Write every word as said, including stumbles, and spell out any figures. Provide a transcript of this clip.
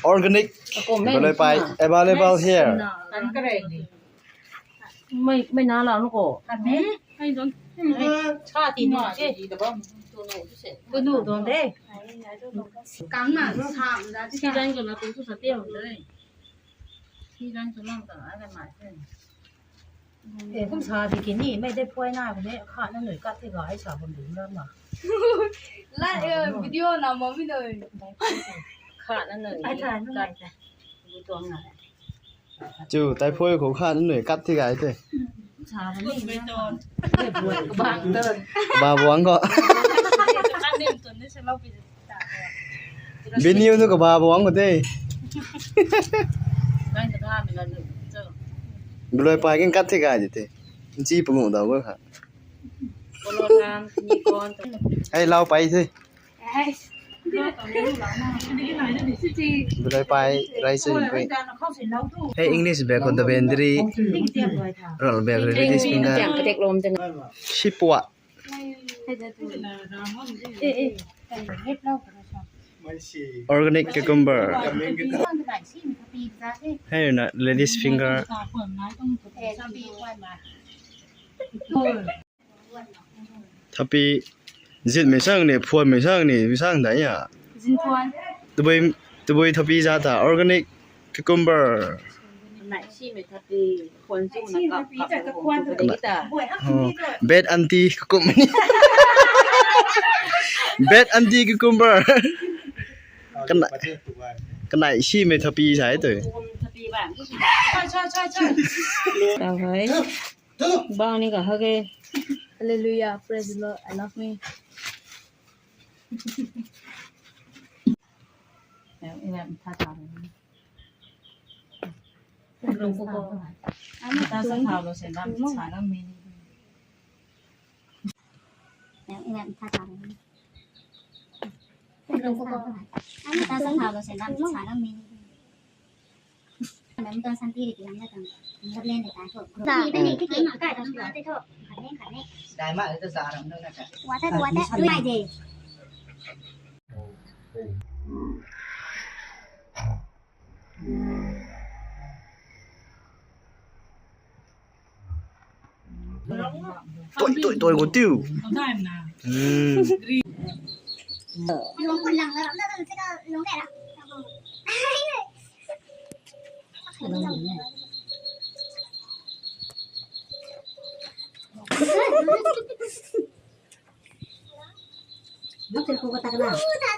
Organic. Baloi pai available here. Mei mei na la nu ko. Cha ti nu che. Tu nu don de. Kang na sa na. Si dan ko na tu tu sa te de. Si dan tu lang ta ai na mai. E kum sa di kini mei de phuai na ko ne kha na nui kat ti ga ai sa bam ding ram na. La video na mo mi doi. Kha na nui. Ai tha na. Kat. Bu tuang na. Chu tai phuai khou kha na nui kat ti ga ai te. Sa bam ni. Bang ton. Ba buang ko. Kan nem ton ni se lau pi. Biniu tu kaba buang ko te. Baloi pai kin kat the kai di te. Nchi pungu dau ko kha. Hei lau pai the. Baloi pai rai se pui. Hei English bag ko the vendri. Ral bag ri this finger. Sipua. Organic cucumber. Hey na ladies finger. Thapi zit mei sang ni phuan mei sang ni mei sang dai ya. Tabui tabui thapi za ta organic cucumber. Nai si mei thapi. Bad anti kakum ni. Bad anti cucumber. Kanai si mei thapi sai tu. Bang ni ka hage. Hallelujah, praise the Lord, I love me. Toi toi toi ko tiu.